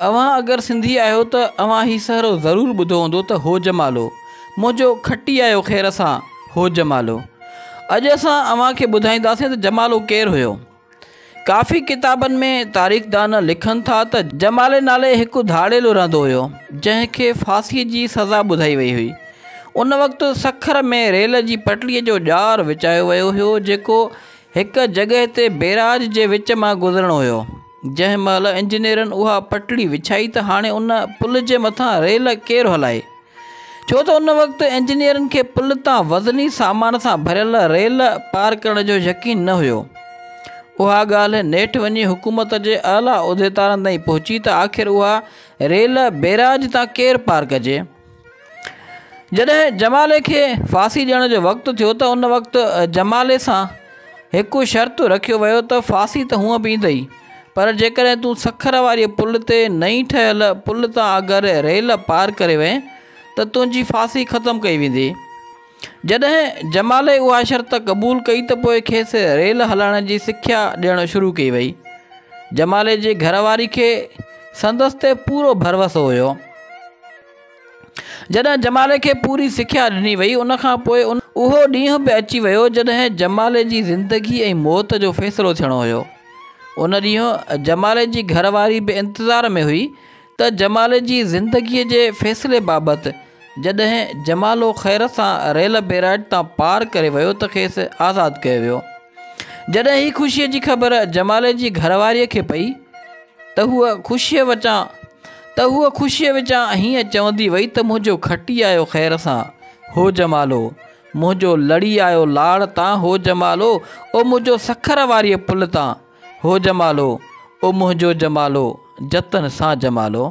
اوهان اگر سنڌي آهيو ته اوهان هي سهرو ضرور ٻڌو هوندو ته هو جمالو، منهنجو کٽي آيو خير سان، هو جمالو. اڄ اسان اوهان کي ٻڌائينداسين ته جمالو ڪير هيو. ڪافي ڪتابن ۾ تاريخدان لکن ٿا ته جمالي نالي هڪ ڌاڙيلو رهندو هيو، جنهن کي ڦاسيء جي سزا ٻڌائي وئي هئي. ان وقت سکر ۾ ريل جي پٽڙيء جو ڄار وڇايو ويو هيو، جيڪو هڪ جڳهه تي بيراج جي وچ مان گذرڻو هيو. جنهن مهل انجنيئرن اها پٽڙي وڇائي ته هاڻي ان پل جي مٿان ريل ڪير هلائي؟ ڇو ته ان وقت انجنيئرن کي پل تان وزني سامان سان ڀريل ريل پار ڪرڻ جو يقين نه هيو. اها ڳالهه نيٺ وڃي حڪومت جي اعليٰ عهديدارن تائين پهچي ته آخر اها ريل بيراج تان ڪير پار ڪجي؟ جڏهن جمالي کي ڦاسي ڏيڻ جو وقت ٿيو ته ان وقت جمالي سان هڪ شرط رکيو ويو ته ڦاسي ته هونء به ايندئي پر جيڪڏهن تون سکر واري پل تي نئين ٺهيل پل تان اگر ريل پار ڪري وئين ته تنهنجي ڦاسي ختم ڪئي ويندي. جڏهن جمالي اها شرط قبول ڪئي ته پوء کيس ريل هلائڻ جي سکيا ڏيڻ شروع ڪئي وئي. جمالي جي گهر واري کي سندس تي پورو ڀروسو هيو. جڏهن جمالي کي پوري سکيا ڏني وئي ان کان پوء اهو ڏينهن به اچي ويو جڏهن جمالي جي زندگي ۽ موت جو فيصلو ٿيڻو هيو. ان ڏينهن جمالي جي گهر واري به انتظار ۾ هئي ته جمالي جي زندگيء جي فيصلي بابت جڏهن جمالو خير سان ريل بيراج تان پار ڪري ويو ته کيس آزاد ڪيو ويو. جڏهن هي خوشيء جي خبر جمالي جي گهر واريء کي پئي ته هوء خوشيء وچان ته هوء خوشيء وچان هيئن چوندي وئي ته منهنجو کٽي آيو خير سان، هو جمالو! منهنجو لڙي آيو لاڙ تان، هو جمالو! او منهنجو سکر واريء پل تان، هو جمالو! او منهنجو جمالو، جتن سان جمالو!